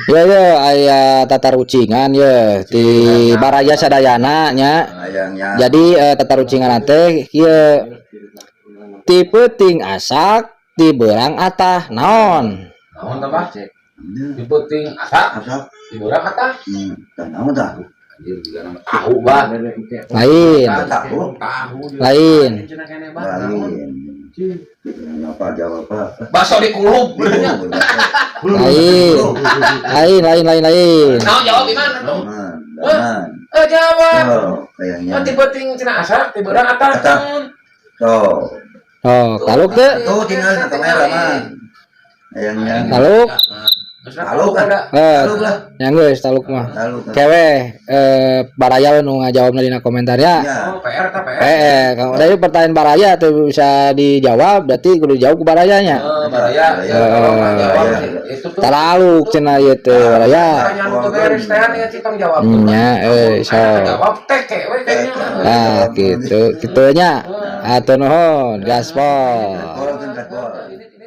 Ya ya, aya tatarucingan ya di Baraya sadayana nya. Ayangnya. Jadi tatarucingan teh kieu: ti peuting asak, ti beurang atah, naon? Naon tah, Bah? Ti peuting asak, Asak. Ti beurang atah. Tah naon tah? Anjir, juga nama tahu, Bah. Lain. Tahu. Tahu juga. Lain. Cenah keneh, Bah. Naon? Lain. Apa jawab apa? Bakso dikulub. Lain. Lain, lain, lain, lain. Naon, jawab gimana tuh? Man, man. Eh, jawab. Oh, kayaknya. Oh, ti peuting cenah asak, ti beurang atah. Atah. Oh. Oh, taluk teu? Tuh tinggal di kamera, man. Ayangnya. Taluk. Taluk kan? Eh, Taluk lah. yang geus taluk mah. Taluk. Kewe baraya nu ngajawabna dina komentarnya. Ya. Oh, PR ta PR. Kalau dari pertanyaan baraya tuh bisa dijawab, berarti kudu dijawab ku barayanya. Eh, baraya. Baraya. Ya, tolong Eh, jawab baraya. sih. Itu tuh. Taluk cenah ieu teh baraya. Pertanyaan untuk beres teh nih citong jawab. Nya so. Jawab teh we kayaknya. Nah, gitu. Kitu nya. Hatur nuhun, gaspol. Orang kan gaspol. Ini